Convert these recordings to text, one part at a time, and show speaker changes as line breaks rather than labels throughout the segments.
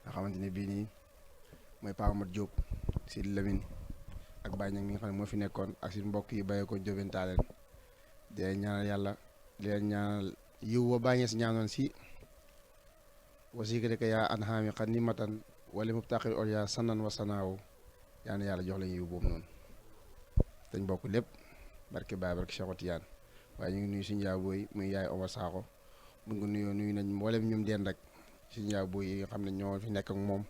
nga xamante ne bii nii mooy Paa Amat Diop si Lamine ak Baye Niang mi nga xam ne moo fi nekkoon ak si mbokk yi bàyyee ko Diobène Taaleen di leen ñaanal yàlla di leen ñaanal yiw wa bàññee si ñaanoon si wasiika yaa an xaami xan ni matan wala mu taqir olya sanan wa sanaaw yaa yàlla jox leen yiw boobu noonu dañ bokk lépp barke Baye barke Cheikh Tiyaan waaye ñu ngi nuyu suñu yaay booy muy yaay Omar Sakho bu nga nuyoo nuyu nañ mboolem ñum den rek suñu yaay booy yi nga xam ne ñoo fi nekk ak moom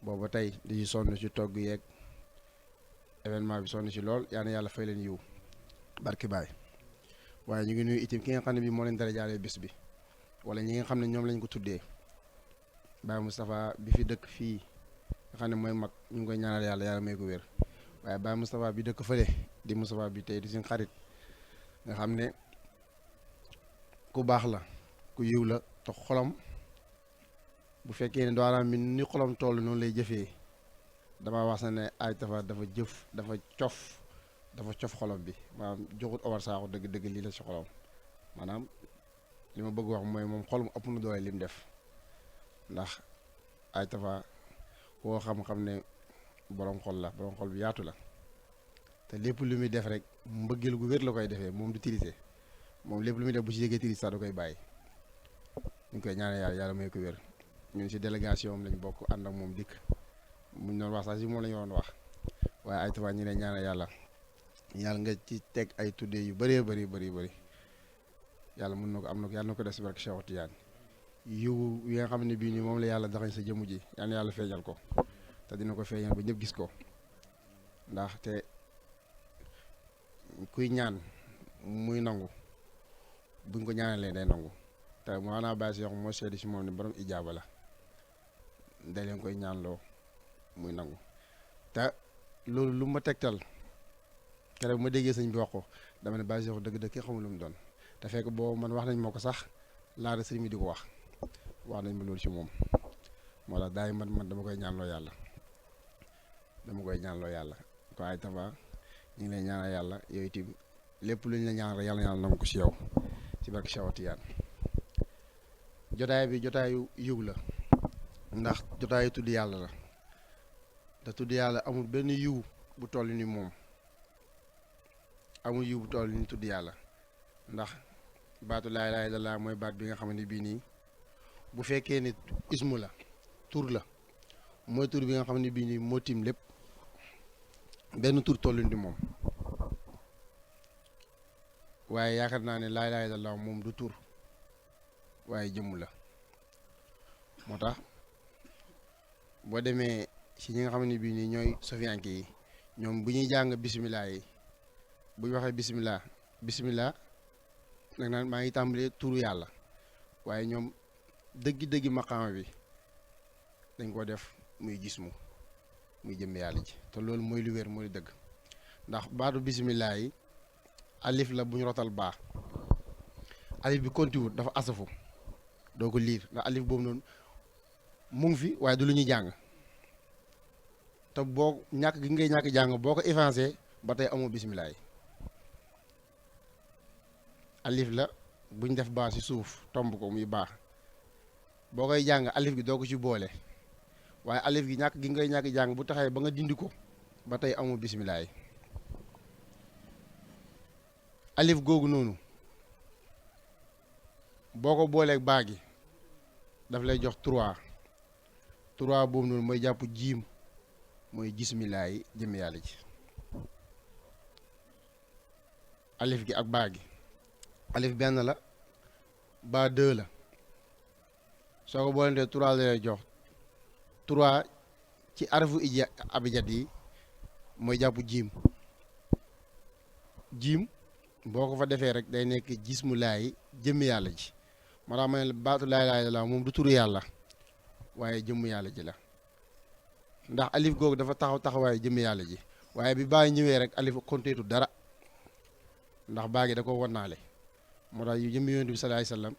booba tey di sonn ci togg yeeg événement bi sonn ci lool yaa na yàlla fay leen yiw barke Baye waaye ñu ngi nuyu itam ki nga xam ne bii moo leen dara jaaree bis bi wala ñi nga xam ne ñoom lañ ko tuddee Baye Moustapha bi fi dëkk fii nga xam ne mooy mag ñu ngi koy ñaanal yàlla yàlla may ko wér waaye Baye Moustapha bi dëkk fële di Moustapha bi tey di suñu xarit nga xam ne ku baax la ku yiw la te xolam bu fekkee ne doaraam mi ni xolam toll noonu lay jëfee dama wax na ne ay dafa cof xolam bi maanaam joxut Omar Sakho dëgg-dëgg lii la ci xolam maanaam li ma bëgg wax mooy moom xolam ëpp na doole lim def ndax ay tafa koo xam-xam ne borom xol la borom xol bi yaatu la te lépp lu muy def rek mbëggeel gu wér la koy defee moom du tirise moom lépp lu muy def bu ci yégee tirise sax da koy bàyyi ñu ngi koy ñaanal yàlla may ko wér ñun ci délégation am lañ bokk ànd ak moom dikk muñ doon wax sax si moom la ñu doon wax waaye ay tafa ñi ne ñaanal yàlla nga ci teg ay tuddee yu bëree bëri yàlla mën na ko am na ko yàlla na ko def si barke Cheikh Tidiane yiw yi nga xam ne bii nii moom la yàlla daxañ sa jëmm ji yàlla feeñal ko te dina ko feeñal ba ñëpp gis ko ndax te kuy ñaan muy nangu buñ ko ñaanalee day nangu te maanaam bàyyi si yox moo seedi si moom ne borom ijaaba la day leen koy ñaanloo muy nangu te loolu lu ma tegtal keroog bu ma déggee sëñ bi wax ko dama ne bàyyi si yox dëgg-dëgg ki xamul lu mu doon te fekk boo man wax nañ ma ko sax laata sëriñ mi di ko wax nañ ma loolu ci moom moo tax daay man dama koy ñaanloo yàlla ko ay tafa ñu ngi lay ñaanal yàlla yooyu itam lépp lu ñu la ñaan rek yàlla nangu ko ci yow ci barke Cheikh Tiyaan jotaay bi jotaayu yiw la ndax jotaayu tudd yàlla la te tudd yàlla amul benn yiw bu toll ni moom amul yiw bu toll ni tudd yàlla ndax baatu laa ilaaha illallaah mooy baat bi nga xam ne bii nii bu fekkee ni ismu la tur la mooy tur bi nga xam ne bii nii moo tiim lépp benn tur toll ni moom waaye yaakaar naa ne laa ilaaha illallaah moom du tur waaye jëmm la moo tax boo demee ci ñi nga xam ne bii nii ñooy sofiyanke yi ñoom bu ñuy jàng bisimilah yi bu ñu waxee bisimilah nag naan maa ngi tàmbalee turu yàlla waaye ñoom dëggi maqaama bi dañ ko def muy gismu muy jëm yàlla ji te loolu mooy lu wér mooy dëgg ndax baatu bisimilah yi alif la bu ñu rotal baax alif bi kontiwut dafa asafu doo ko liir ndax alif boobu noonu mu ngi fi waaye du lu ñuy jàng te boo ñàkk gi ngay ñàkk jàng boo ko effacé ba tey amoo bisimilah yi alif la buñ def baax ci suuf tomb ko muy baax boo koy jàng alif gi doo ko ci boole waaye alif gi ñàkk gi ngay ñàkk jàng bu taxee ba nga dindi ko ba tey amoo bisimilah yi alif googu noonu boo ko booleeg baa gi daf lay jox 3 boobu noonu mooy jàpp jiim mooy bisimilah yi jëm yàlla ji alif gi ak baa gi alif benn la baa 2 la soo ko boolentee 3 la lay jox 3 ci arafu abjad yi mooy jàpp jiim boo ko fa defee rek day nekk jismu laay jëmm yàlla ji moo tax ma ne baatu laa ilaaha illallaah moom du turu yàlla waaye jëmm yàlla ji la ndax alif googu dafa taxawaaye jëmm yàlla ji waaye bi baa ñëwee rek alif konteetu dara ndax baa gi da ko wannaale moo tax yu jëmm yonent bi sallallaahu alayhi wa sallam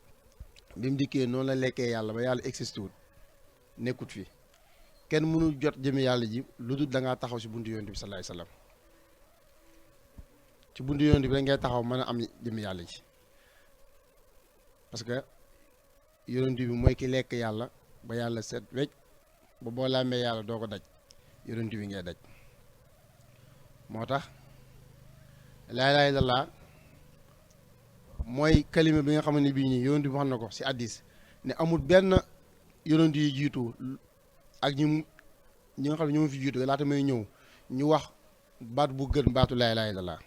bi mu dikkee noonu la lekkee yàlla ba yàlla existé wul nekkut fi kenn mënul jot jëmm yàlla ji lu dul da ngaa taxaw si buntu yonent bi sallallaahu alayhi wa sallam ci buntu yonent bi da ngay taxaw mën a am jëmm yàlla ji parce que yonent bi mooy ki lekk yàlla ba yàlla set wecc ba boo làmbee yàlla doo ko daj yonent bi ngay daj moo tax laa ilaaha illallaah mooy kalima bi nga xam ne bii nii yonent bi wax na ko si hadiis ne amul benn yonent yi jiitu ak ñi nga xam ne ñoo fi jiitu laata may ñëw ñu wax baat bu gën baatu laa ilaaha illallaah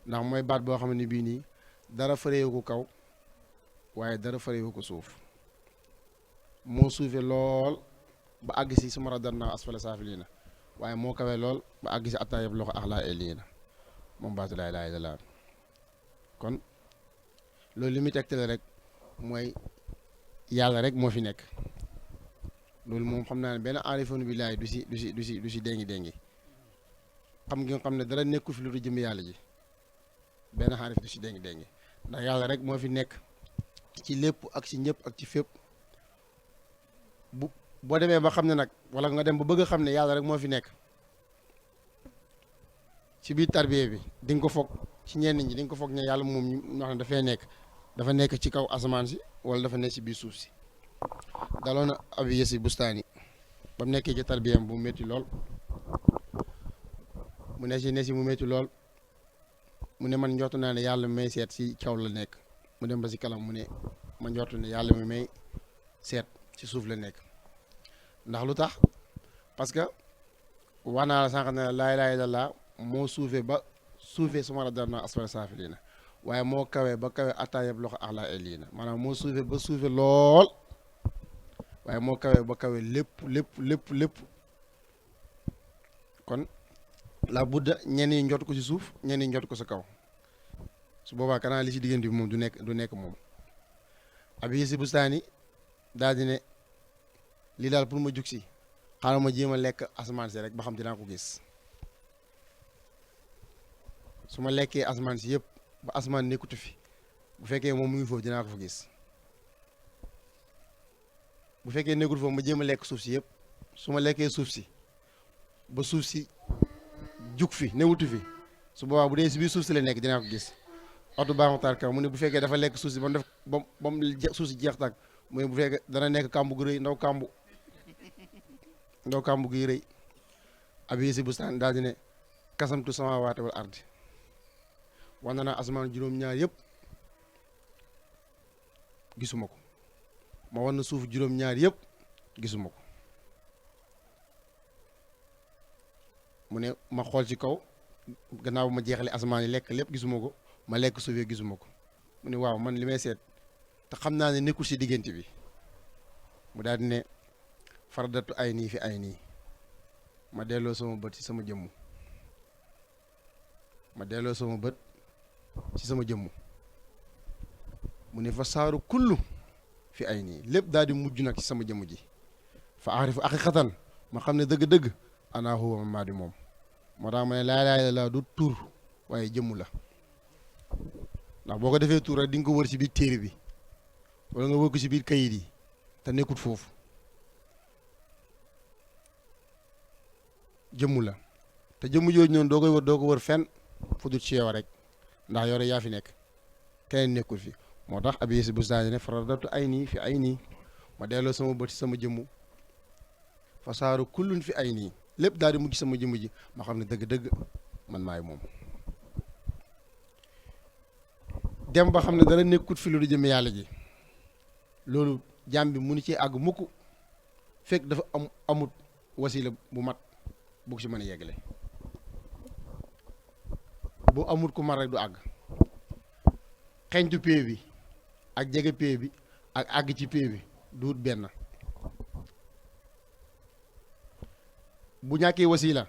ndax mooy baat boo xam ne bii nii dara fareewu ko kaw waaye dara fareewu ko suuf moo suufe lool ba àgg si summa radadnaahu asfala saafiliina waaye moo kawee lool ba àgg si attaa yabluga a'laa illiyiina moom baatu laa ilaaha illallaah kon loolu li muy tegtale rek mooy yàlla rek moo fi nekk loolu moom xam naa ne benn aarifoon billaahi du si déngi xam nga xam ne dara nekku fi lu du jëm yàlla ji benn xaarif du si déngi ndax yàlla rek moo fi nekk ci lépp ak ci ñëpp ak ci fépp boo demee ba xam ne nag wala nga dem ba bëgg a xam ne yàlla rek moo fi nekk ci biir tarbiya bi di nga ko foog ci ñenn ñi di nga ko foog ne yàlla moom ñu wax ne dafa nekk ci kaw asamaan si wala dafa nekk ci biir suuf si daloon na Abi Yasi Bustaani ba mu nekkee ci tarbiyam bu métti lool mu ne si mu métti lool mu ne man njortu naa ne yàlla may seet si kaw la nekk mu dem ba si kalam mu ne ma njortu ne yàlla mi may seet ci suuf la nekk ndax lu tax parce que wax naa la sànq ne laa ilaaha illallaah moo suufee ba suufee summa radadnaahu asfala saafiliina waaye moo kawee ba kawee attaa yabluga a'laa illiyiina maanaam moo suufee ba suufee lool waaye moo kawee ba kawee lépp kon la budda ñenn ñi njot ko ci suuf ñenn ñi njot ko sa kaw su boobaa kanaa li ci diggante bi moom du nekk moom Abi Yasi Bustaani daal di ne lii daal pour ma jug si xaaral ma jéem a lekk asamaan si rek ba xam dinaa ko gis su ma lekkee asamaan si yëpp ba asamaan nekkutu fi bu fekkee moom mu ngi foofu dinaa ko fa gis bu fekkee nekkul foofu ma jéem a lekk suuf si yëpp su ma lekkee suuf si ba suuf si jug fi newutu fi su boobaa bu dee si biir suuf si la nekk dinaa ko gis oto baaxutar kaw mu ne bu fekkee dafa lekk suuf si ba mu def ba mu suuf si jeex tàkk mu ne bu fekkee dana nekk kàmbu gu rëy ndaw kàmbu guy rëy Abi Yasi Bustaani daal di ne kasamtu samaawaati wal ardi wax na naa asamaan juróom-ñaar yëpp gisuma ko ma war na suuf juróom-ñaar yëpp gisuma ko mu ne ma xool ci kaw gannaaw ma jeexale asamaan yi lekk lépp gisuma ko ma lekk suuf yi gisuma ko mu ne waaw man li may seet te xam naa ne nekkul ci diggante bi mu daal di ne faradatu ay nii fi ay nii ma delloo sama bët ci sama jëmm mu ne fa saaru kullu fi ay nii lépp daal di mujj nag ci sama jëmm ji fa aarifu aqiqatan ma xam ne dëgg-dëgg ana huwa maa di moom moo tax ma ne laa ilaaha illallaah du tur waaye jëmm la ndax boo ko defee tur rek di nga ko wër ci biir téere bi wala nga wër ko ci biir kayit yi te nekkut foofu jëmm la te jëmm jooju noonu doo ko wër fenn fu dul ci yow rek ndax yow rek yaa fi nekk keneen nekkul fi moo tax Abi Yasi Bustaani ne faradatu ay nii fi ay nii ma delloo sama bët ci sama jëmm fa saaru kullun fi ay nii lépp daal di mujj sama jëmm ji ma xam ne dëgg-dëgg man maay moom dem ba xam ne dara nekkut fi lu du jëm yàlla ji loolu jaam bi munu ci àgg mukk fekk dafa amut wasila bu mat bu ko ci mën a yeggale bu amut ku mar rek du àgg xeñtu pee bi ak jege pee bi ak àgg ci pee bi duut benn bu ñàkkee wasila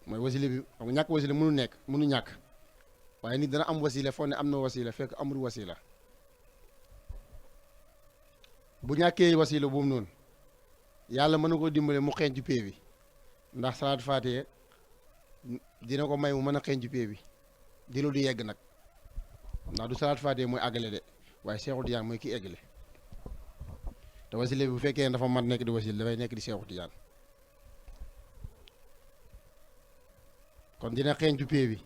mooy wasila bi xam nga ñàkk wasila mënu ñàkk waaye nit dana am wasila foo ne am na wasila fekk amul wasila bu ñàkkee wasila boobu noonu yàlla mën na koo dimbale mu xeeñ ci pee bi ndax salaat faatiha dina ko may mu mën a xeeñ ci pee bi dina du yegg nag ndax du salaat faatiha mooy àggale de waaye Seexu Tijaan mooy ki eggale te wasila bi bu fekkee ne dafa mat nekk di wasila dafay nekk di Seexu Tijaan kon dina xeeñ ci pee bi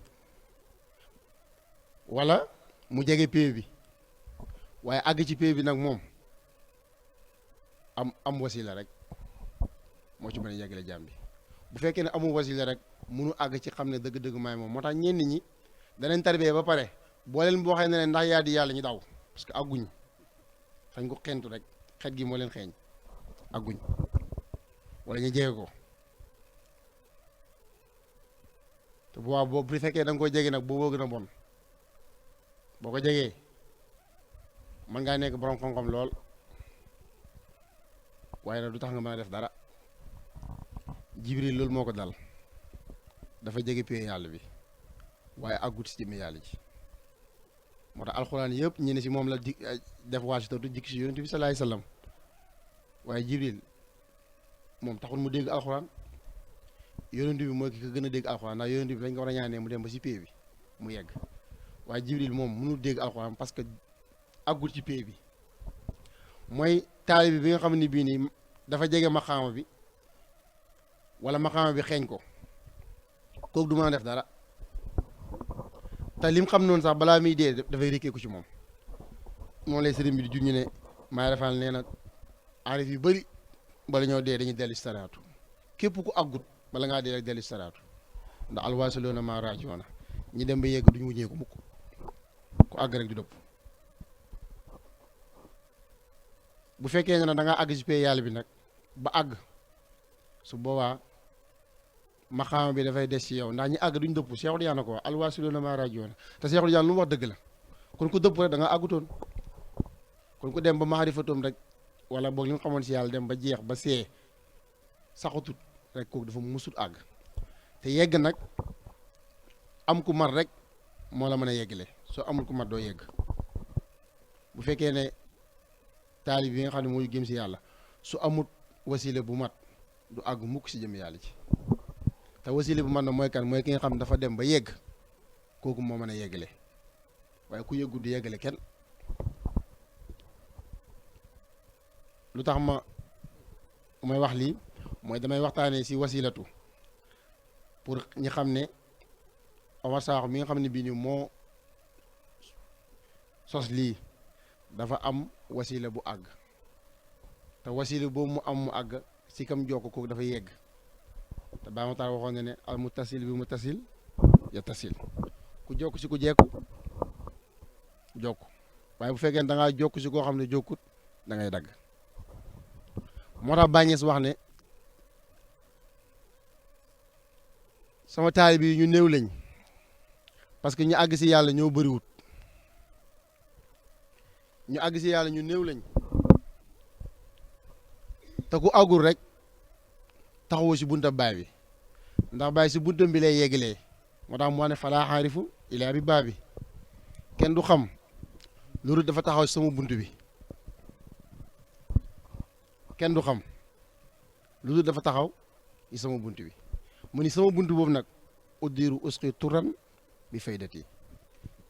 wala mu jege pee bi waaye àgg ci pee bi nag moom am wasila rek moo ci mën a yeggale jaam bi bu fekkee ne amul wasila rek munu àgg ci xam ne dëgg-dëgg maay moom moo tax ñenn ñi danañ tarbiyee ba pare boo leen boo waxee ne leen ndax yaa di yàlla ñu daw parce que àgguñ fañ ko xentu rek xet gi moo leen xeeñ àgguñ wala ñu jege ko te bu waaw boobu bu fekkee da nga koy jege nag booboo gën a bon boo ko jegee mën ngaa nekk borom xam-xam lool waaye nag du tax nga mën a def dara jibril loolu moo ko dal dafa jege pee yàlla bi waaye àggut si jëmmi yàlla ji moo tax alxuraan yëpp ñi ne si moom la di def waasitatu jikki si yonent bi salaay sallam waaye jibril moom taxul mu dégg alxuraan yonent bi mooy ki ko gën a dégg alxuraan ndax yonent bi dañ ko war a ñaanee mu dem ba si pee bi mu yegg waaye jibril moom mënul dégg alxuraan parce que àggut ci pee bi mooy taalibe bi nga xam ne bii nii dafa jege maqaama bi wala maqaama bi xeeñ ko kooku du mën a def dara te lim xam noonu sax balaa muy dee dafay rékkeeku ci moom moom lay sëriñ bi di junñu ne maay refal nee na arif yu bëri bala ñoo dee dañuy dellu si saraatu képp ku àggut bala ngaa dee rek dellu si saraatu ndax alwaasiloona maa raajiwoona ñi dem ba yegg duñu wuññeeku mukk ku àgg rek di dëpp bu fekkee ne da ngaa àgg ci pay yàlla bi nag ba àgg su boobaa maqaama bi dafay des ci yow ndax ñi àgg duñ dëpp Seexul Tijaan na ko wax alwaasiluuna maa raajiwoona te Seexul Tijaan lu mu wax dëgg la kon ku dëpp rek da nga àggutoon kon ku dem ba maarifatoom rek wala boog li nga xamoon si yàlla dem ba jeex ba see saxatut rek kooku dafa musut àgg te yegg nag am ku mat rek moo la mën a yeggale soo amul ku mat doo yegg bu fekkee ne taalib bi nga xam ne mooy gëm si yàlla su amut wasile bu mat du àgg mukk si jëm yàlla ci te wasile bu mat na mooy kan mooy ki nga xam ne dafa dem ba yegg kooku moo mën a yeggale waaye ku yeggut du yeggale kenn lu tax ma may wax lii mooy damay waxtaanee si wasilatu pour ñi xam ne Omar Sakho mi nga xam ne bii nii moo sos lii dafa am wasila bu àgg te wasila boobu mu am mu àgg si kam jokk kooku dafa yegg te Baay Matar waxoon na ne al muttasil bi muttasil ya tasil ku jokk si ku jekku jokk waaye bu fekkee da ngaa jokk si koo xam ne jokkut da ngay dagg moo tax bàññees wax ne sama taalibe yi ñu néew lañ parce que ñu àgg si yàlla ñoo bëriwut ñu àgg si yàlla ñu néew lañ te ku àggul rek taxawoo si bunta baay bi ndax baay si buntam bi lay yeggalee moo tax moo ne falaa xaarifu ilaa bi baa bi kenn du xam loolu dafa taxaw si sama bunt bi kenn du xam loolu dafa taxaw ci sama bunt bi mu ni sama bunt boobu nag uddiru usqi turan bi faydati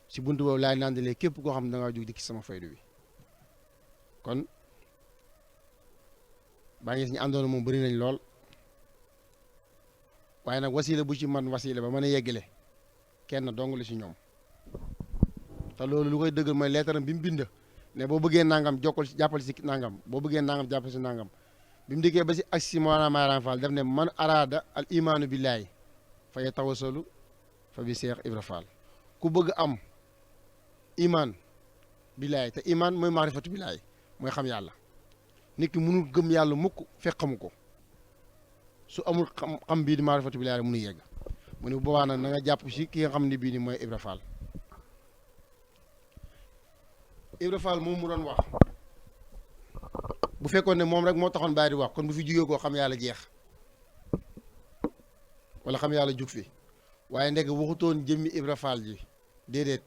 si bunt boobu laay nandalee képp koo xam ne da ngaa jóg di ci sama faydu bi kon baa ngi si ñu àndoon moom bëri nañ lool waaye nag wasila bu ci man wasila ba mën a yeggale kenn dong la si ñoom te loolu lu koy dëggal mooy leetaram bi mu bind ne boo bëggee nangam jokkal si jàppal si nangam boo bëggee nangam jàppal si nangam bi mu dikkee ba si ak si Mawlana Maram Fall def ne man araada al imaanu billaahi fa yatawassalu fa bi Seex Ibra Fall ku bëgg am imaan billaahi te imaan mooy maarifatu billaahi mooy xam yàlla nit ki mënul gëm yàlla mukk fekk xamu ko su amul xam bii di maarifatu billaahi mënu yegg mu ne bu boobaa nag na nga jàpp si ki nga xam ne bii ni mooy Ibra Fall Ibra Fall moom mu doon wax bu fekkoon ne moom rek moo taxoon bàyyi di wax kon bu fi jugee koo xam yàlla jeex wala xam yàlla jug fi waaye ndek waxutoon jëmmi Ibra Fall ji déedéet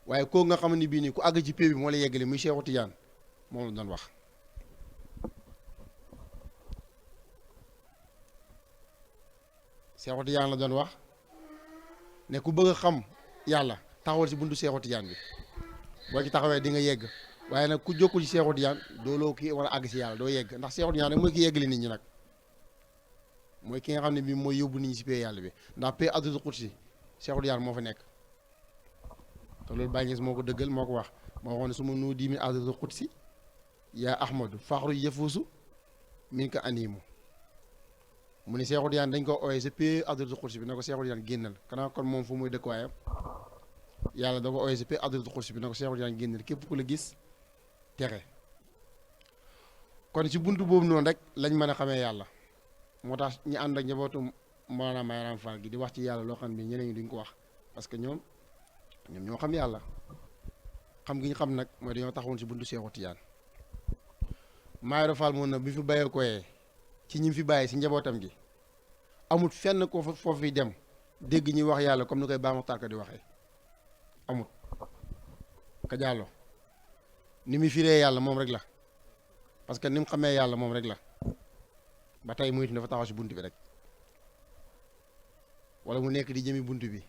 waaye koo nga xam ne bii nii ku àgg ci pay bi moo la yeggale muy Seexu Tijaan moom la doon wax Seexu Tijaan la doon wax ne ku bëgg a xam yàlla taxawal si buntu Seexu Tijaan bi boo ci taxawee di nga yegg waaye nag ku jokkul ci Seexu Tijaan dooloo ki war a àgg si yàlla doo yegg ndax Seexu Tijaan rek mooy ki yeggali nit ñi nag mooy ki nga xam ne bii mooy yóbbu nit ñi si pay yàlla bi ndax pay addutu xut si Seexu Tijaan moo fa nekk te loolu bàyyi ngeen moo ko dëggal moo ko wax moo waxoon ne su ma nuu 10 000 addutu xut si yaa ahmadu faxru yëfuusu min ka animu mu ni Seexu Tijaan dañ ko ooyee sa pee adratu xursi bi na ko Seexu Tijaan génnal kanaa kon moom fu muy dëkkuwaayam yàlla da ko ooyee sa pee adratu xursi bi na ko Seexu Tijaan génnal képp ku la gis texe kon ci buntu boobu noonu rek lañ mën a xamee yàlla moo tax ñu ànd ak njabootu Mawlana Maam Fall gi di wax ci yàlla loo xam ne ñeneen ñi duñ ko wax parce que ñoom ñoo xam yàlla xam gi ñu xam nag mooy dañoo taxawoon ci buntu Seexu Tijaan Maam Fall moom nag bi fi bàyyee koyee ci ñi fi bàyyi ci njabootam gi amut fenn ko foofu fi dem dégg ñuy wax yàlla comme ni koy Baay Muxtaar Ka di waxee amut ka jàllo ni muy firee yàlla moom rek la parce que ni mu xamee yàlla moom rek la ba tey muy dafa taxaw ci bunt bi rek wala mu nekk di jëmi bunt bi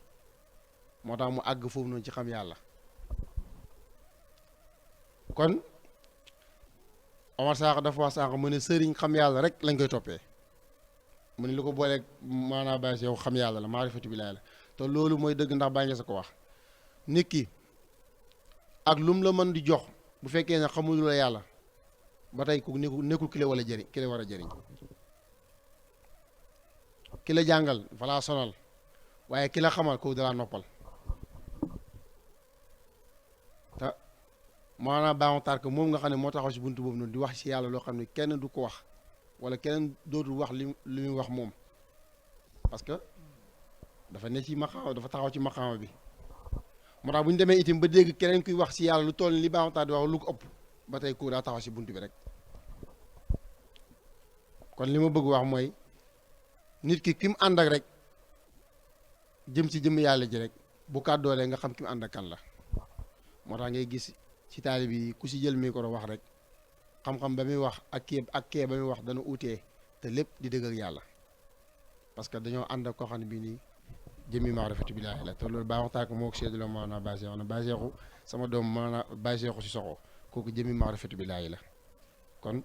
moo tax mu àgg foofu noonu ci xam yàlla kon Omar Sakho dafa wax sànq mu ne sëriñ xam yàlla rek lañ koy toppee mu ne lu ko booleeg maanaam bàyyi si yow xam yàlla la maarifatu billaahi la te loolu mooy dëgg ndax bàyyi nga sa ko wax nit ki ak lum la mën di jox bu fekkee ne xamul la yàlla ba tey ku nekkul ki la wala jëriñ ki la war a jëriñ ki la jàngal falaa sonal waaye ki la xamal kooku dalaa noppal te maanaam Baay Muxtaar Ka moom nga xam ne moo taxaw si buntu boobu noonu di wax si yàlla loo xam ne kenn du ko wax wala kenn dootul wax li muy wax moom parce que dafa ne ci maqaama dafa taxaw ci maqaama bi moo tax bu ñu demee itam ba dégg keneen kuy wax si yàlla lu toll ni li Baay Muxtaar di wax lu ko ëpp ba tey kooku daa taxaw si buntu bi rek kon li ma bëgg wax mooy nit ki mu ànd ak rek jëm ci jëm yàlla ji rek bu kàddoo rek nga xam ki mu ànd ak kan la moo tax ngay gis ci taalib yi ku si jël micro wax rek xam-xam ba muy wax ak kee ba muy wax dana uutee te lépp di dëgg ak yàlla parce que dañoo ànd ak koo xam ne bii nii jëmmi maarifatu billaahi la te loolu Baay Muxtaar Ka moo ko séddale maanaam Baay Seexu na Baay Seexu sama doom maanaam Baay Seexu si soxo kooku jëmmi maarifatu billaahi la kon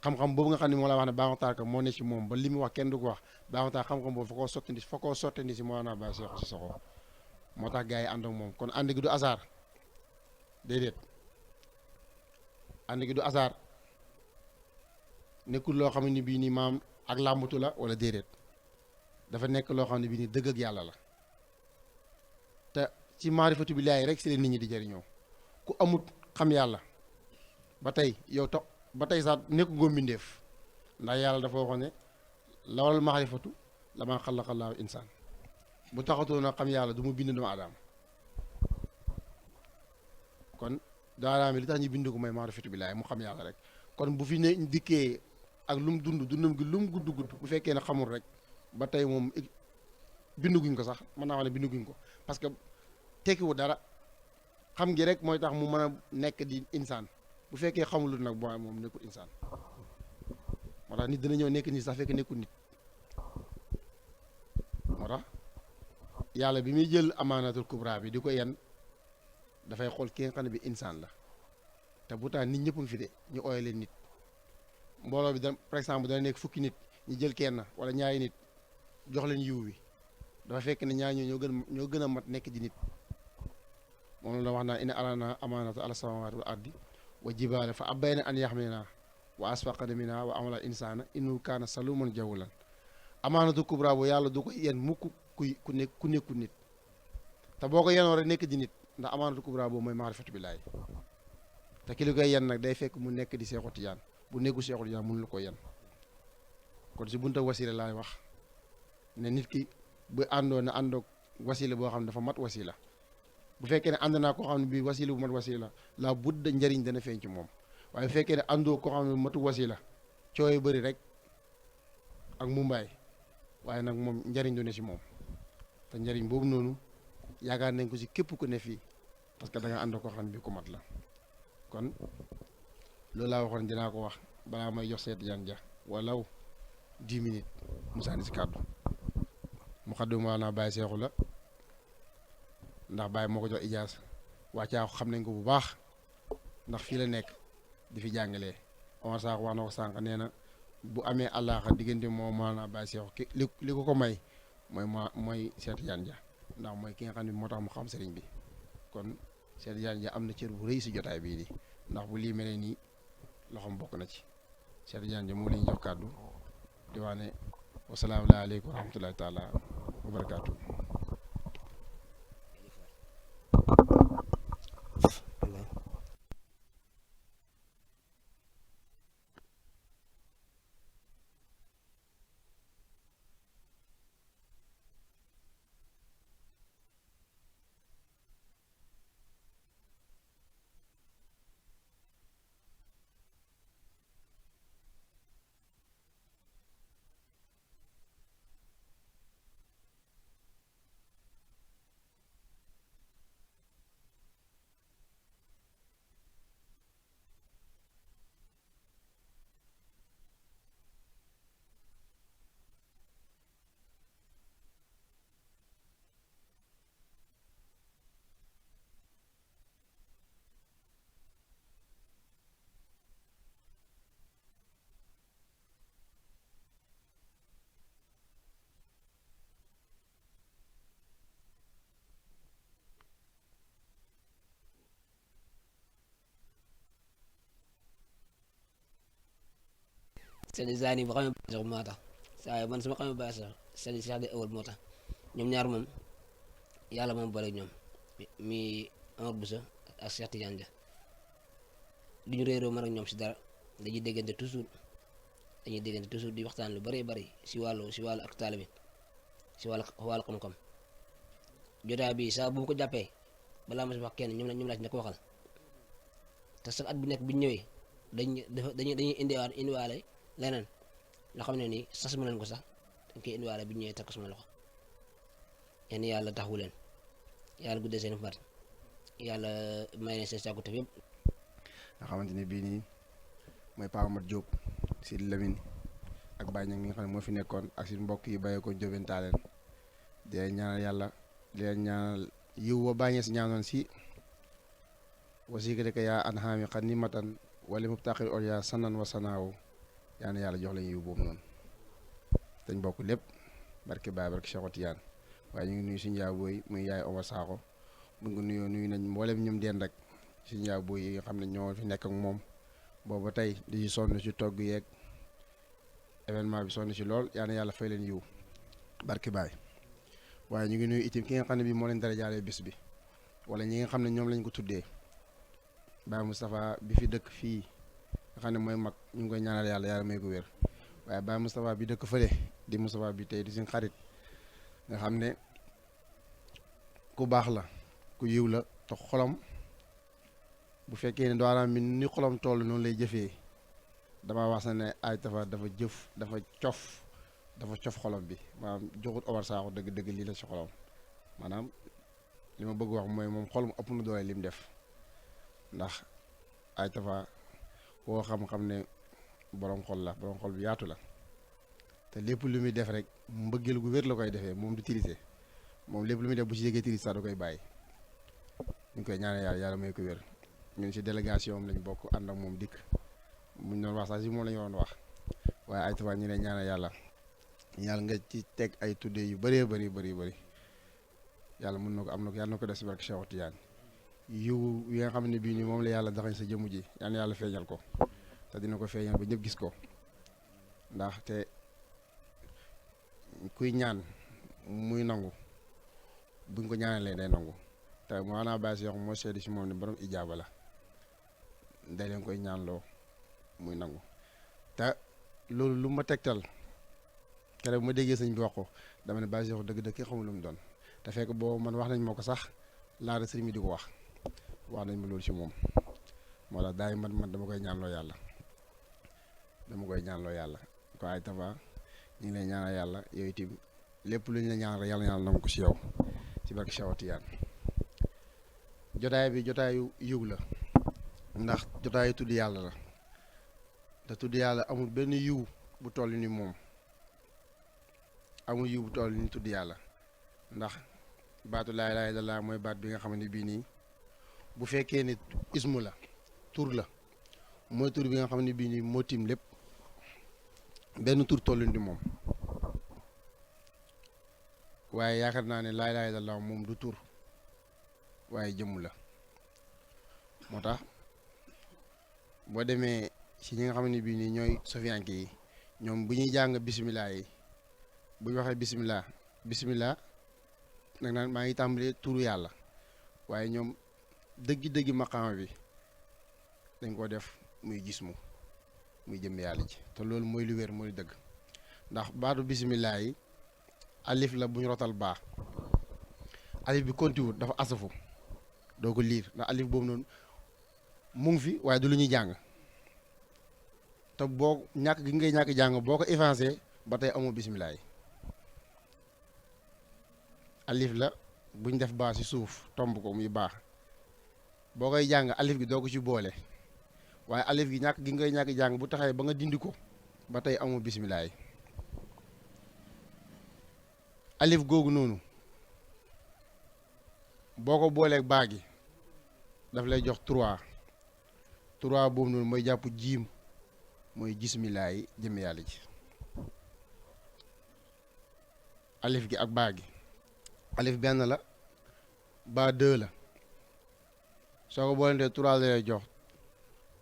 xam-xam boobu nga xam ne moo la wax ne Baay Muxtaar Ka moo ne ci moom ba li mu wax kenn du ko wax Baay Muxtaar xam-xam boobu fa koo sottandi si maanaam Baay Seexu si soxo moo tax gars yi ànd ak moom kon ànd gi du hasard déedéet ànd gi du hasard nekkul loo xam ne bii nii maam ak làmbatu la wala déedéet dafa nekk loo xam ne bii nii dëgg ak yàlla la te ci maarifatu billaahi rek si leen nit ñi di jëriñoo ku amut xam yàlla ba tey yow to ba tey sax nekku ngoo mbindeef ndax yàlla dafa waxoon ne lawal maarifatu la maa xalaqallaahu insaan bu taxatoo na xam yàlla du mu bind doomu aadama kon daaraam li tax ñu bind ko mooy maarifatu billaahi mu xam yàlla rek kon bu fi ne dikkee ak lu mu dundam gi lu mu gudd bu fekkee ne xamul rek ba tey moom binduguñ ko sax mën naa wax ne binduguñ ko parce que tekkiwu dara xam gi rek mooy tax mu mën a nekk di insaan bu fekkee xamul nag boo moom nekkul insaan moo tax nit dina ñëw nekk nit sax fekk nekkul nit moo tax yàlla bi muy jël amaanatul kubra bi di ko yen dafay xool ki nga xam ne bi insaan la te bu tax nit ñëpp ngi fi de ñu ooye leen nit mbooloo bi da par exemple dana nekk fukki nit ñu jël kenn wala ñaari nit jox leen yiw bi dafa fekk ne ñaar ñoo gën a mat nekk di nit moom la wax naa inna aradna amaanata ala samawati wal ardi wa jibaala fa abayna an yaxmilna wa asfaqna minha wa amala insaana innahu kaana saluman jahulan amaanatu kubra bu yàlla du ko yen mukk ku nekkul nit te boo ko yenoo rek nekk di nit ndax amaanatu kubra boobu mooy maarifatu billaahi te ki li koy yen nag day fekk mu nekk di Seexu Tijaan bu nekkul Seexu Tijaan mënul ko yen kon si bunta wasila laay wax ne nit ki bu àndoo na àndoog wasila boo xam ne dafa mat wasila bu fekkee ne ànd naa koo xam ne bii wasila bu mat wasila la budda njëriñ dana feeñ ci moom waaye bu fekkee ne àndoo koo xam ne matu wasila cooy bëri rek ak mumbaay waaye nag moom njëriñ du ne si moom te njëriñ boobu noonu yaakaar nañ ko si képp ku ne fii parce que da nga ànd koo xam ne bii ku mat la kon loolu laa waxoon dinaa ko wax balaa may jox Seex Tijaan Ja walaw 10 minutes musaani si kàddu mu xaddu maanaam Baay Seexu la ndax Baay moo ko jox ijaas wàccaa xam nañ ko bu baax ndax fii la nekk di fi jàngalee Omar Sakho wax na ko sànq nee na bu amee àllaaxa diggante moom maanaam Baay Seexu li ko may mooy Seex Tijaan Ja ndax mooy ki nga xam ne moo tax mu xam sëriñ bi kon Seex Tijaan Ja am na cër bu rëy si jotaay bii di ndax bu lii mel nii loxoom bokk na ci. Cheikh Tidiane moo leen jox kàddu di wax ne wasalaamu aleykum wa rahmatulahi taala wa barakaatu.
sëñ Zani ba xamee baax sax moo tax saa man su ma xamee baax sax sëñ Cheikh di ëwal moo tax ñoom ñaar moom yàlla moom boole ñoom mi Amar Bousso ak Cheikh Tidiane Dia duñu réeroo man ak ñoom si dara dañuy déggante toujours di waxtaan lu bëree bëri si wàllu ak taalibe si wàllu xam-xam jotaay bi saa bu mu ko jàppee balaa ma si wax kenn ñoom laa ci nekk waxal te sax at bu nekk bu ñu ñëwee dañuy indiwaale leneen loo xam ne nii sas ma leen ko sax dañ koy indiwaale bu ñu ñëwee teg ko sama loxo yéen yàlla taxawu leen yàlla guddee seen fat yàlla may leen seen sàkku tef yëpp.
nga xamante ne bii nii mooy Paa Mat Diop si Lamine ak Baye Niang mi nga xam ne moo fi nekkoon ak si mbokk yi bàyyee ko Ndiobène Tallene di leen ñaanal yàlla di leen ñaanal yiw wa bàññee si ñaanoon si wasiikadeka yaa an xaami xan ni matan wala mubtaqil or yaa sanan wa sanaaw yaa na yàlla jox leen yiw boobu noonu dañ bokk lépp barke Baay barke Cheikh Tidiane waaye ñu ngi nuyu suñu yaabooy muy yaay Omar Sakho bu ngi nuyoo nuyu nañ mboolem ñum den rek suñu yaabooy yi nga xam ne ñoo fi nekk ak moom booba tey di sonn ci togg yeeg événement bi sonn ci lool yaa na yàlla fay leen yiw barke Baay waaye ñu ngi nuyu itam ki nga xam ne bii moo leen dara jaaree bis bi wala ñi nga xam ne ñoom lañ ko tuddee Baye Moustapha bi fi dëkk fii nga xam ne mooy mag ñu ngi koy ñaanal yàlla may ko wér waaye Baye Moustapha bi dëkk fële di Moustapha bi tey di suñ xarit nga xam ne ku baax la ku yiw la te xolam bu fekkee ne doaraam bi ni xolam toll noonu lay jëfee dama wax ne ay dafa cof xolam bi maanaam joxut Omar Sakho dëgg-dëgg lii la ci xolam maanaam li ma bëgg wax mooy moom xolam ëpp na doole li mu def ndax ay tafa koo xam-xam ne borom xol bi yaatu la te lépp lu muy def rek mbëggeel gu wér la koy defee moom du tirise moom lépp lu muy def bu ci yégee tirise sax da koy bàyyi ñu ngi koy ñaanal yàlla may ko wér ñun ci délégation am lañ bokk ànd ak moom dikk muñ doon wax sax si moom la ñu doon wax waaye ay tafa ñu ne ñaanal yàlla nga ci teg ay tudde yu bëree bëri yàlla mën na ko am na ko yàlla na ko def si barke Cheikh Tidiane yiw yi nga xam ne bii nii moom la yàlla daxañ sa jëmm ji yàlla feeñal ko te dina ko feeñal ba ñëpp gis ko ndax te kuy ñaan muy nangu buñ ko ñaanalee day nangu te maanaam bàyyi si yox moo seedi si moom ne borom ijaaba la day leen koy ñaanloo muy nangu te loolu lu ma tegtal keroog ma déggee sëñ bi wax ko dama ne bàyyi si yox dëgg-dëgg ki xamul lu mu doon te fekk boobu man wax nañ moo ko sax laata sëriñ mi di ko wax nañ ma loolu ci moom moo tax daay man dama koy ñaanloo yàlla ko ay tafa ñu ngi lay ñaanal yàlla yooyu itam lépp lu ñu la ñaan rek yàlla nangu ko ci yow ci barke Cheikh Tidiane jotaay bi jotaayu yiw la ndax jotaayu tudd yàlla la te tudd yàlla amul benn yiw bu toll ni moom amul yiw bu toll ni tudd yàlla ndax baatu laa ilaaha illallaah mooy baat bi nga xam ne bii nii bu fekkee ne ismu la tur la mooy tur bi nga xam ne bii nii moo tiim lépp benn tur toll ni moom waaye yaakaar naa ne laa ilaaha illallaah moom du tur waaye jëmm la moo tax boo demee si ñi nga xam ne bii nii ñooy sofiyanke yi ñoom bu ñuy jàng bisimilah yi bu ñu waxee bisimilah nag naan maa ngi tàmbalee turu yàlla waaye ñoom dëggi maqaama bi dañ ko def muy gis muy jëm yàlla ji te loolu mooy lu wér mooy dëgg ndax baatu bisimilah yi alif la bu ñu rotal baa alif bi kontiwut dafa asafu doo ko liir ndax alif boobu noonu mu ngi fi waaye du lu ñuy jàng te boo ñàkk gi ngay ñàkk jàng boo ko effacé ba tey amoo bisimilah yi alif la buñ def baa ci suuf tomb ko muy baax boo koy jàng alif gi doo ko ci boole waaye alif gi ñàkk gi ngay ñàkk jàng bu taxawee ba nga dindi ko ba tey amoo bisimilah yi alif googu noonu boo ko booleeg baa gi daf lay jox 3 boobu noonu mooy jàpp jiim mooy bisimilah yi jëm yàlla ji alif gi ak baa gi alif benn la baa 2 la soo ko boolentee 3 la lay jox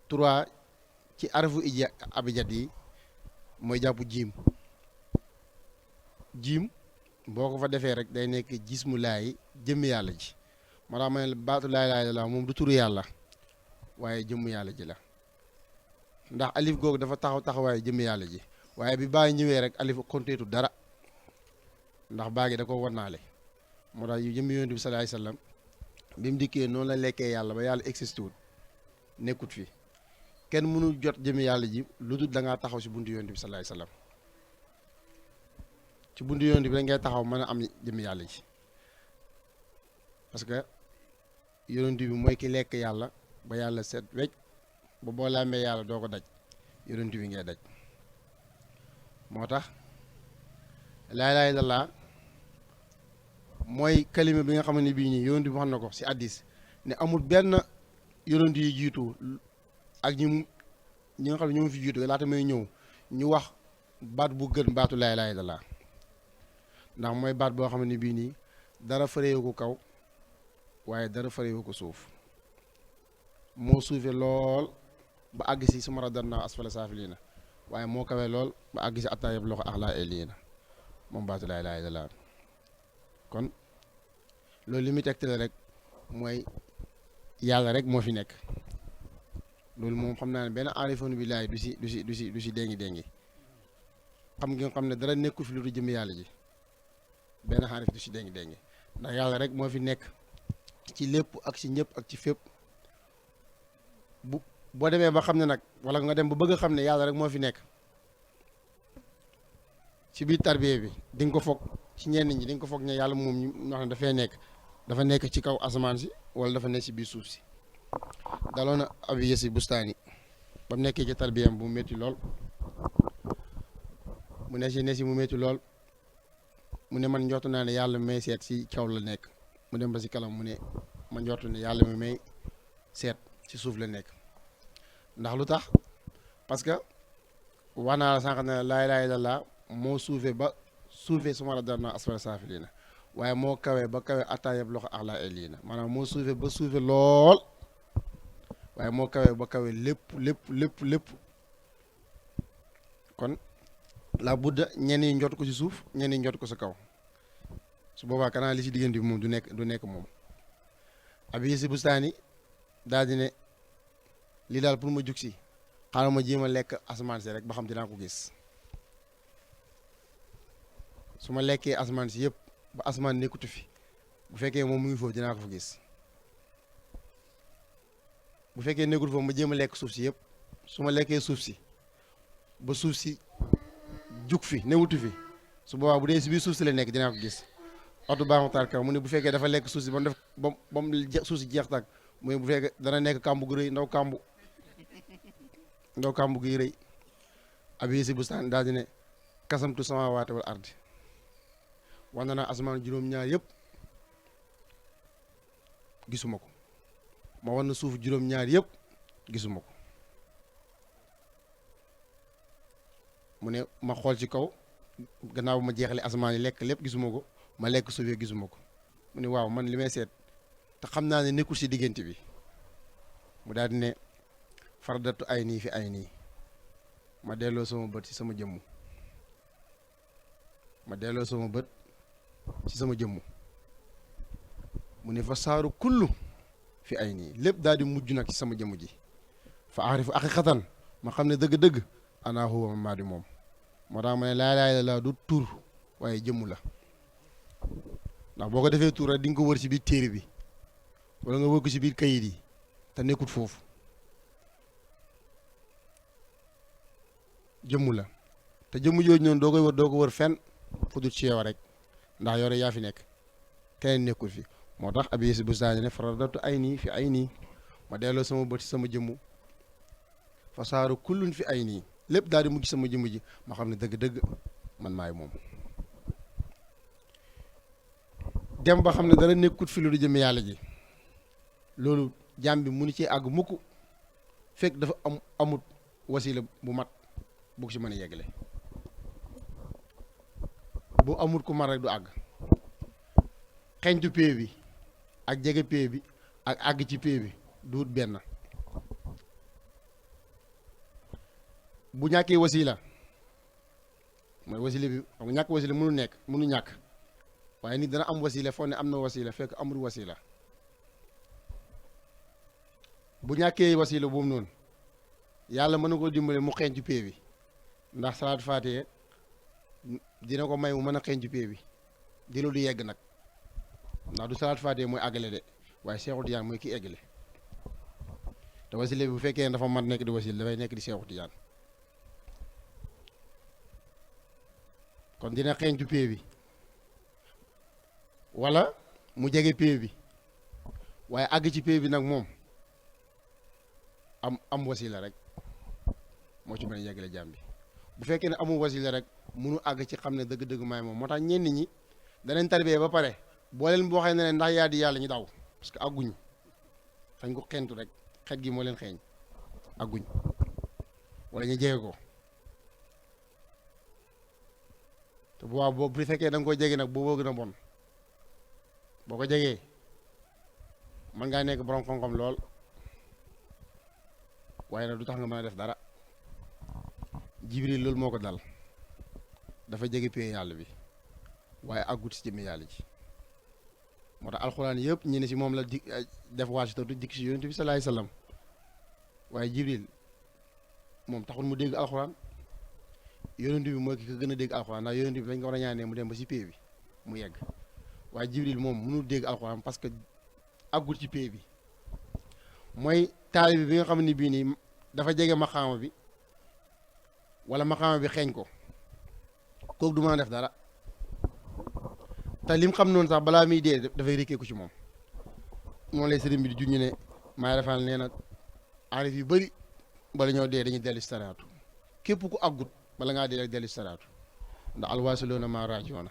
3 ci arafu abjad yi mooy jàpp jiim boo ko fa defee rek day nekk jismu laay jëmmi yàlla ji moo tax ma ne baatu laa ilaaha illallaah moom du turu yàlla waaye jëmmu yàlla ji la ndax alif googu dafa taxawaaye jëmmi yàlla ji waaye bi baa ñëwee rek alif konteetu dara ndax baa gi da ko wannaale moo tax yu jëmmi yonent bi sallallaahu alayhi wa sallam bi mu dikkee noonu la lekkee yàlla ba yàlla existé wul nekkut fi kenn mënul jot jëmmi yàlla ji lu dul da ngaa taxaw si buntu yonent bi sallallaahu alayhi wa sallam ci buntu yonent bi rek ngay taxaw mën a am jëmmi yàlla ji parce que yonent bi mooy ki lekk yàlla ba yàlla set wecc ba boo làmbee yàlla doo ko daj yonent bi ngay daj moo tax laa ilaaha illallaah mooy kalima bi nga xam ne bii nii yonent bi wax na ko si hadiis ne amul benn yonent yi jiitu ak ñi nga xam ne ñoo fi jiitu laata may ñëw ñu wax baat bu gën baatu laa ilaaha illallaah ndax mooy baat boo xam ne bii nii dara fareewu ko kaw waaye dara fareewu ko suuf moo suufe lool ba àgg si summa radadnaahu asfala saafiliina waaye moo kawe lool ba àgg si attaa yablugha a'laa illiyiina moom baatu laa ilaaha illallaah kon loolu li muy tegtale rek mooy yàlla rek moo fi nekk loolu moom xam naa ne benn aarifoon billaahi du si déngi xam nga xam ne dara nekku fi lu du jëm yàlla ji benn xaarif du si déngi ndax yàlla rek moo fi nekk ci lépp ak ci ñëpp ak ci fépp boo demee ba xam ne nag wala nga dem ba bëgg a xam ne yàlla rek moo fi nekk ci biir tarbiya bi di nga ko foog ci ñenn ñi di nga ko foog ne yàlla moom ñu wax ne dafa nekk ci kaw asamaan si wala dafa nekk ci biir suuf si daloon na Abi Yasi Bustaani ba mu nekkee ci tarbiyam bu mu métti lool mu ne si mu métti lool mu ne man njortu naa ne yàlla may seet si kaw la nekk mu dem ba si kalam mu ne man njortu ne yàlla mi may seet ci suuf la nekk ndax lu tax parce que wax naa la sànq ne laa ilaaha illallaah moo suufee ba suufee summa radadnaahu asfala saafiliina waaye moo kawee ba kawee attaa yablugha a'laa illiyiina maanaam moo suufee ba suufee lool waaye moo kawee ba kawee lépp kon la budda ñenn yi njot ko ci suuf ñenn yi njot ko sa kaw su boobaa kanaa li ci diggante bi moom du nekk moom Abi Yasi Bustaani daal di ne lii daal pour ma jug si xaaral ma jéem a lekk asamaan si rek ba xam dinaa ko gis su ma lekkee asamaan si yëpp ba asamaan nekkutu fi bu fekkee moom mu ngi foofu dinaa ko fa gis bu fekkee nekkul foofu ma jéem a lekk suuf si yëpp su ma lekkee suuf si ba suuf si jug fi newutu fi su boobaa bu dee si biir suuf si la nekk dinaa ko gis oto baaxutal kaw mu ne bu fekkee dafa lekk suuf si ba mu def ba mu suuf si jeex tàkk mu ne bu fekkee dana nekk kàmbu gu rëy ndaw kàmbu guy rëy Abi Yasi Bustaani daal di ne kasamtu samaawaati wal ardi wan naa asamaan juróom-ñaar yëpp gisuma ko ma wan na suuf juróom-ñaar yëpp gisuma ko mu ne ma xool ci kaw gannaaw ma jeexale asamaan yi lekk lépp gisuma ko ma lekk suuf yi gisuma ko mu ne waaw man li may seet te xam naa ne nekkul ci diggante bi mu daal di ne fardatu ay nii fi ay nii ma delloo sama bët ci sama jëmm mu ne fa saaru kullu fi ay nii lépp daal di mujj nag ci sama jëmm ji fa aarifu aqiqatan ma xam ne dëgg-dëgg ana huwa maa di moom moo tax ma ne laa ilaaha illallaah du tur waaye jëmm la ndax boo ko defee tur rek di nga ko wër ci biir téere bi wala nga wër ko ci biir kayit yi te nekkut foofu jëmm la te jëmm jooju noonu doo ko wër fenn fu dul ci yow rek ndax yore yaa fi nekk keneen nekkul fi moo tax abi si bustaani ne faradatu ay nii fi ay nii ma delloo sama bët ci sama jëmm fa saaru kullun fi ay nii lépp daal di mujj sama jëmm ji ma xam ne dëgg-dëgg man maay moom dem ba xam ne dara nekkut fi lu du jëm yàlla ji loolu jaam bi munu ci àgg mukk fekk dafa amut wasila bu mat bu ko ci mën a yeggale bu amut ku mat rek du àgg xeñtu pee bi ak jege pee bi ak àgg ci pee bi du wut benn bu ñàkkee wasila mooy wasila bi xam nga ñàkk wasila mënu ñàkk waaye nit dana am wasila foog ne am na wasila fekk amul wasila bu ñàkkee wasila boobu noonu yàlla mën na koo dimbale mu xeeñ ci pee bi ndax salaatu faatiha dina ko may mu mën a xeeñ ci pee bi di lu du yegg nag ndax du salaatu faatiha mooy àggale de waaye Seexu Tijaan mooy ki eggale te wasila bi bu fekkee dafa mat nekk di wasila dafay nekk di Seexu Tijaan kon dina xeeñ ci pee bi wala mu jege pee bi waaye àgg ci pee bi nag moom am wasila rek moo ci mën a yeggale jaam bi bu fekkee ne amul wasila rek munu àgg ci xam ne dëgg-dëgg maay moom moo tax ñenn ñi danañ tarbiyee ba pare boo leen boo xee ne ndax yaa di yàlla ñu daw parce que àgguñu fañ ko xentu rek xet gi moo leen xeeñ àgguñ wala ñu jege ko te bu waaw boobu bu fekkee da nga koy jege nag booboo gën a bon boo ko jegee mën ngaa nekk borom xam-xam lool waaye nag du tax nga mën a def dara Jibril loolu moo ko dal dafa jege pee yàlla bi waaye àggut si jëmmi yàlla ji moo tax alxuraan yëpp ñu ne si moom la di def waasitatu dikk si yonent bi salaay salaam waaye Jibril moom taxul mu dégg alxuraan yonent bi mooy ki ko gën a dégg alxuraan ndax yonent bi dañ ko war a ñaanee mu dem ba si pee bi mu yegg waaye Jibril moom mënul dégg alxuraan parce que àggut ci pee bi mooy taalibe bi nga xam ne bii nii dafa jege maqaama bi wala maqaama bi xeeñ ko kooku du mën a def dara te lim xam noonu sax balaa muy dee dafay rékkeeku ci moom moom lay sëriñ bi di junñu ne maay defal nee na aarif yu bëri bala ñoo dee dañuy dellu si saraatu képp ku àggut bala ngaa dee rek dellu si saraatu ndax alwaasiloona maa raajiyoona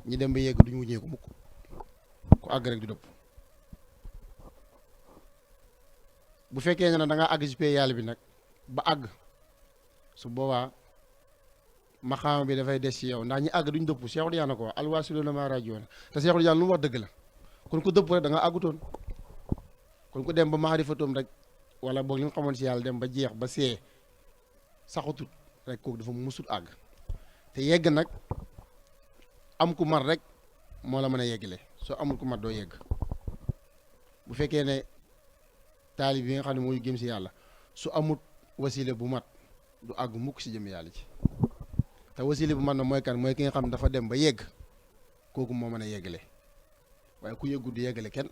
ñi dem ba yegg duñu wuññeeku mukk ku àgg rek du dëpp bu fekkee ne da ngaa àgg ci pay yàlla bi nag ba àgg su boobaa maxaama bi dafay des ci yow ndax ñi àgg duñ dëpp Seexu Tijaan na ko wax alwaasiluuna maa raajiyoona te Seexu Tijaan lu mu wax dëgg la kon ku dëpp rek da nga àggutoon kon ku dem ba maarifatoom rek wala boog li nga xamoon si yàlla dem ba jeex ba see saxutut rek kooku dafa musul àgg te yegg nag am ku mat rek moo la mën a yeggale soo amul ku mat doo yegg bu fekkee ne taalib yi nga xam ne mooy gëm si yàlla su amut wasile bu mat du àgg mukk si jëm yàlla ci te wasile bu mat na mooy kan mooy ki nga xam ne dafa dem ba yegg kooku moo mën a yeggale waaye ku yeggut du yeggale kenn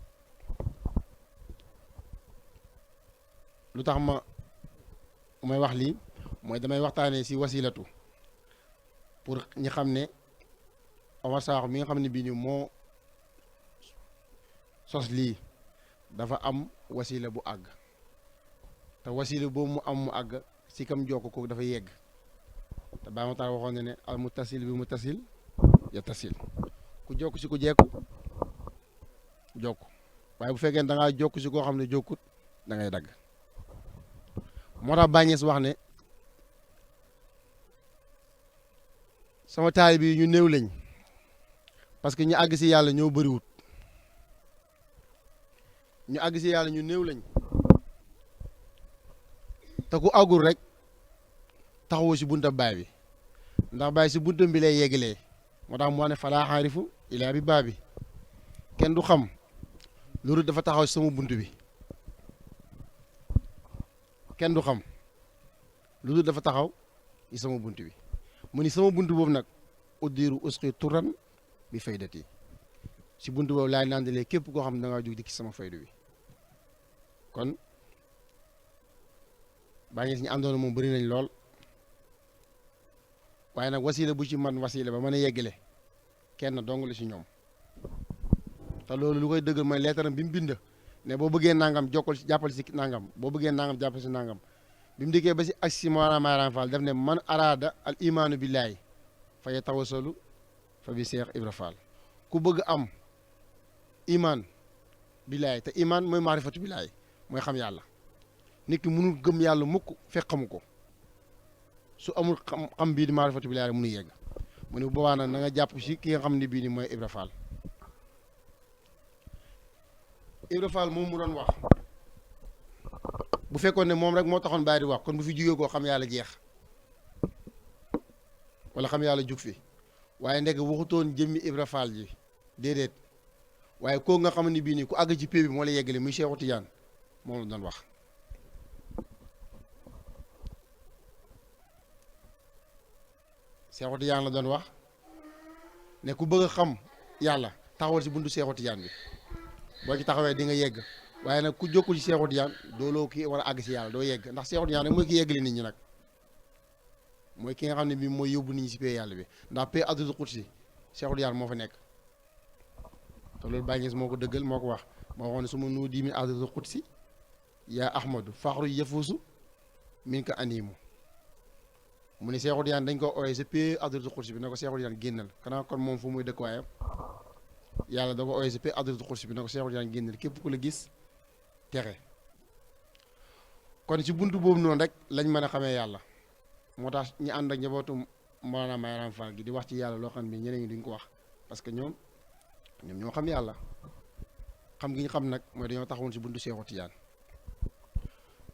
lu tax may wax lii mooy damay waxtaanee si wasilatu pour ñi xam ne Omar Sakho mi nga xam ne bii nii moo sos lii dafa am wasila bu àgg te wasila boobu mu am mu àgg si kam jokk kooku dafa yegg te baa ma tax waxoon ne ne al muttasil bi muttasil ya tasil ku jokk si ku jekku jokk waaye bu fekkee da ngaa jokk si koo xam ne jokkut da ngay dagg moo tax bàññees wax ne sama taalibe yi ñu néew lañ parce que ñu àgg si yàlla ñoo bëriwut ñu àgg si yàlla ñu néew lañ te ku àggul rek taxawoo si buntam baay bi ndax baay si buntam bi lay yeggalee moo tax mu wax ne falaa xaarifu ilaa bi baa bi kenn du xam loolu dafa taxaw si sama bunt bi kenn du xam loolu dafa taxaw ci sama bunt bi mu ni sama bunt boobu nag uddiiru usqi turan bi faydati si bunt boobu laay nandalee képp koo xam ne da ngaa jóg di ci sama faydu bi kon baa ngi si ñu àndoon moom bëri nañ lool waaye nag wasiila bu ci man wasiila ba mën a yeggale kenn dong la si ñoom te loolu lu koy dëggal mooy leetaram bi mu bind ne boo bëggee nangam jokkal si jàppal si nangam boo bëggee nangam jàppal si nangam bi mu dikkee ba si ak si Mawlana Maram Fall def ne man araada al imaanu billaahi fa yatawassalu fa bi Seex Ibra Fall ku bëgg am imaan billaahi te imaan mooy maarifatu billaahi mooy xam yàlla nit ki mënul gëm yàlla mukk fekk xamu ko su amul xam bii di maarifatu billaahi mënu yegg mu ne boobaa nag na nga jàpp si ki nga xam ne bii ni mooy Ibra Fall Ibra Fall moom mu doon wax bu fekkoon ne moom rek moo taxoon bàyyi di wax kon bu fi jugee koo xam yàlla jeex wala xam yàlla jug fi waaye ndek waxutoon jëmmi Ibra Fall ji déedéet waaye koo nga xam ne bii nii ku àgg ci pay bi moo la yeggale muy Seexu Tijaan moom la doon wax Seexu Tijaan la doon wax ne ku bëgg a xam yàlla taxawal si buntu Seexu Tijaan bi boo ci taxawee di nga yegg waaye nag ku jokkul ci Seexu Tijaan dooloo kii war a àgg si yàlla doo yegg ndax Seexu Tijaan rek mooy ki yeggale nit ñi nag mooy ki nga xam ne bii mooy yóbbu nit ñi si pay yàlla bi ndax pay addudu xutsi Seexu Tijaan moo fa nekk te loolu Baay Ñas moo ko dëggal moo ko wax moo waxoon ne su ma nuu di min addudu xutsi yaa ahmadu faxru yafuusu min ka animu mu ne Seexu Tijaan dañ ko ooyee sa pay addudu xutsi bi ne ko Seexu Tijaan génnal kanaa kon moom fu muy dëkk waayam yàlla da ko ooyee sa pay addudu xutsi bi ne ko Seexu Tijaan génnal képp ku la gis texe kon si buntu boobu noonu rek lañ mën a xamee yàlla moo tax ñu ànd ak njabootu Mawlana Maram Fall gi di wax ci yàlla loo xam ne ñeneen ñi duñ ko wax parce que ñoom ñoo xam yàlla xam gi ñu xam nag mooy dañoo taxawoon si buntu Seexu Tijaan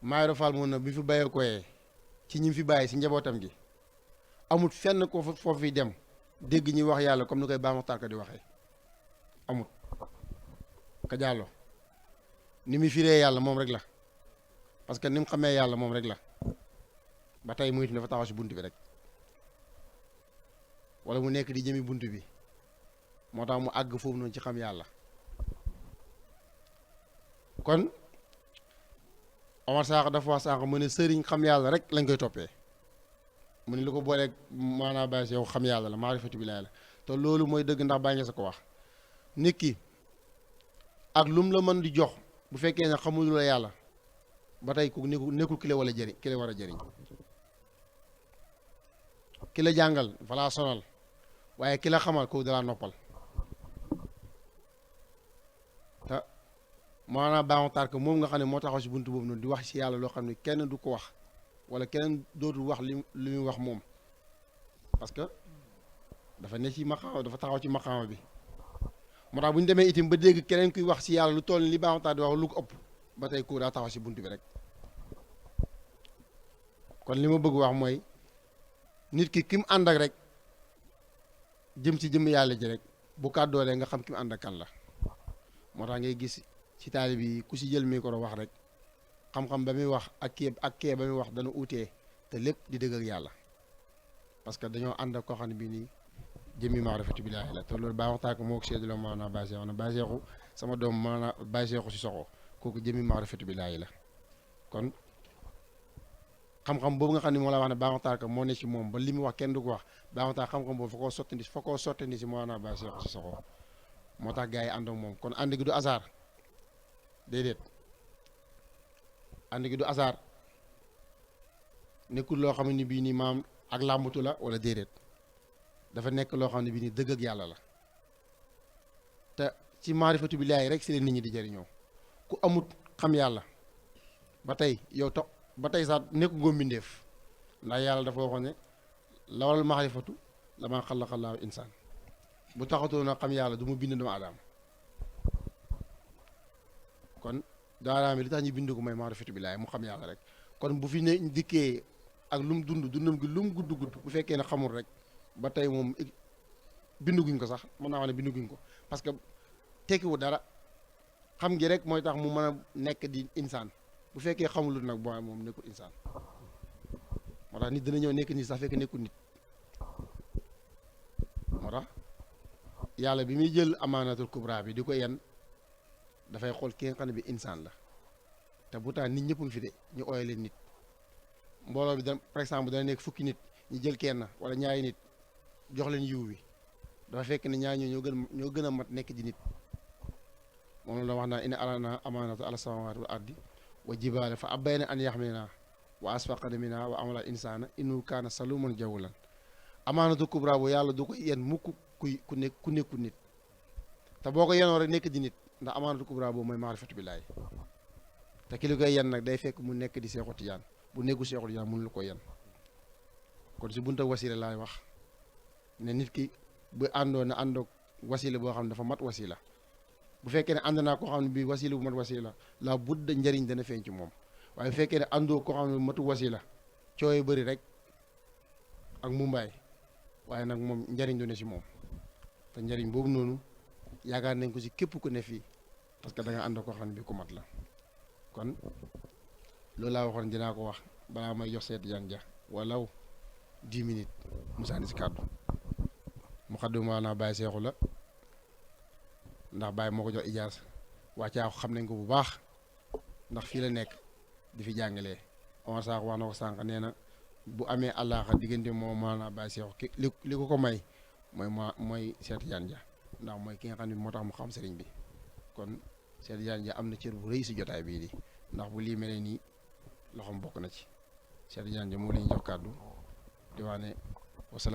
Maram Fall moom nag bi fi bàyyee koyee ci ñi fi bàyyi si njabootam gi amut fenn ko foofu fi dem dégg ñuy wax yàlla comme ni koy Baay Maxtaar Ka di waxee amut ka jàllo ni muy firee yàlla moom rek la parce que ni mu xamee yàlla moom rek la ba tey muy dafa taxaw si bunt bi rek wala mu nekk di jëmi bunt bi moo tax mu àgg foofu noonu ci xam yàlla kon Omar Sakho dafa wax sànq mu ne sëriñ xam yàlla rek lañ koy toppee mu ne lu ko booleeg maanaam bàyyi si yow xam yàlla la maarifatu billaahi la te loolu mooy dëgg ndax bàyyi nga sa ko wax nit ki ak lum la mën di jox bu fekkee ne xamul la yàlla ba tey ku nekkul ki la wala jëriñ ki la war a jëriñ ki la jàngal falaa sonal waaye ki la xamal kooku dalaa noppal te maanaam Baay Maxtaar Ka moom nga xam ne moo taxaw si buntu boobu noonu di wax si yàlla loo xam ne kenn du ko wax wala keneen dootul wax li muy wax moom parce que dafa ne ci maqaama dafa taxaw ci maqaama bi moo tax bu ñu demee itam ba dégg keneen kuy wax si yàlla lu toll li Baay Maxtaar di wax lu ko ëpp ba tey kooku daa taxaw si buntu bi rek kon li ma bëgg wax mooy nit ki mu ànd ak rek jëm ci jëm yàlla ji rek bu kàddoolee nga xam ki mu ànd ak kan la moo tax ngay gis ci taalib yi ku si jël micro wax rek xam-xam ba muy wax ak kee ba muy wax dana uutee te lépp di dëgg ak yàlla parce que dañoo ànd ak koo xam ne bii nii jëmmi maarifatu billaahi la te loolu Baay Maxtaar Ka moo ko séddale maanaam Baay Seexu na Baay Seexu sama doom maanaam Baay Seexu si soxo kooku jëmmi maarifatu billaahi la kon xam-xam boobu nga xam ne moo la wax ne Baay Maxtaar Ka moo ne ci moom ba li mu wax kenn du ko wax Baay Maxtaar xam-xam boobu fa koo sottandi si maanaam Baay Seexu si soxo moo tax gars yi ànd ak moom kon ànd gi du hasard déedéet ànd gi du hasard nekkul loo xam ne bii nii maam ak làmbatu la wala déedéet dafa nekk loo xam ne bii nii dëgg ak yàlla la te ci maarifatu billaahi rek si leen nit ñi di jëriñoo ku amut xam yàlla ba tey yow to ba tey sax nekk ngoo mbindeef ndax yàlla dafa waxoon ne lawal maarifatu la maa xalaqallaahu insaan bu taxatoo na xam yàlla du mu bind doomu aadama kon daaraam li tax ñu bind ko mooy maarifatu billaahi mu xam yàlla rek kon bu fi ne dikkee ak lu mu dundam gi lu mu gudd bu fekkee ne xamul rek ba tey moom binduguñ ko sax mën naa wax ne binduguñ ko parce que tekkiwu dara xam gi rek mooy tax mu mën a nekk di insaan bu fekkee xamul nag boo moom nekkul insaan moo tax nit dina ñëw nekk nit sax fekk nekkul nit moo tax yàlla bi muy jël amaanatul kubra bi di ko yenn dafay xool ki nga xam ne bi insaan la te bu taa nit ñëpp fi de ñu ooye leen nit mbooloo bi da par exemple dana nekk fukki nit ñu jël kenn wala ñaari nit jox leen yiw wi dafa fekk ne ñaar ñoo gën a mat nekk di nit moom la wax naa inna aradna amaanata ala samawati wal ardi wa jibaale fa abbayna an yaxmilna wa asfaqna minha wa amala insaana innahu kaana saluman jawulan amaanatu kubra bu yàlla du ko yen mukk ku nekkul nit te boo ko yenoo rek nekk di nit ndax amaanatu kubra boobu mooy maarifatu billaahi te ki li koy yen nag day fekk mu nekk di Seexu Tijaan bu nekku Seexu Tijaan mënul ko yen kon si bunta wasila laay wax ne nit ki bu àndoo na àndoog wasila boo xam ne dafa mat wasila bu fekkee ne ànd naa koo xam ne bii wasila bu mat wasila la budda njëriñ dana feeñ ci moom waaye bu fekkee ne àndoo koo xam ne matu wasila cooy bëri rek ak mumbaay waaye nag moom njëriñ du ne si moom te njëriñ boobu noonu yaakaar nañ ko si képp ku ne fii parce que da nga ànd koo xam ne bii ku mat la kon loolu laa waxoon dinaa ko wax balaa may jox seet yan ja walaw 10 minutes musaani si kàddu mu xaddu maanaam Baye Seexu la ndax Baye moo ko jox ijaas wàccaa ko xam nañ ko bu baax ndax fii la nekk di fi jàngalee Omar Sakho wax na ko sànq nee na bu amee àllaaxa diggante moom maanaam Baye Seexu li ko may mooy Seet Yaan Ja ndax mooy ki nga xam ne moo tax mu xam sëriñ bi kon Seet Yaan Ja am na cër bu rëy si jotaay bii di ndax bu lii mel nii loxoom bokk na ci Seet Yaan Ja moo la ñu jox kàddu di wax ne wasalaam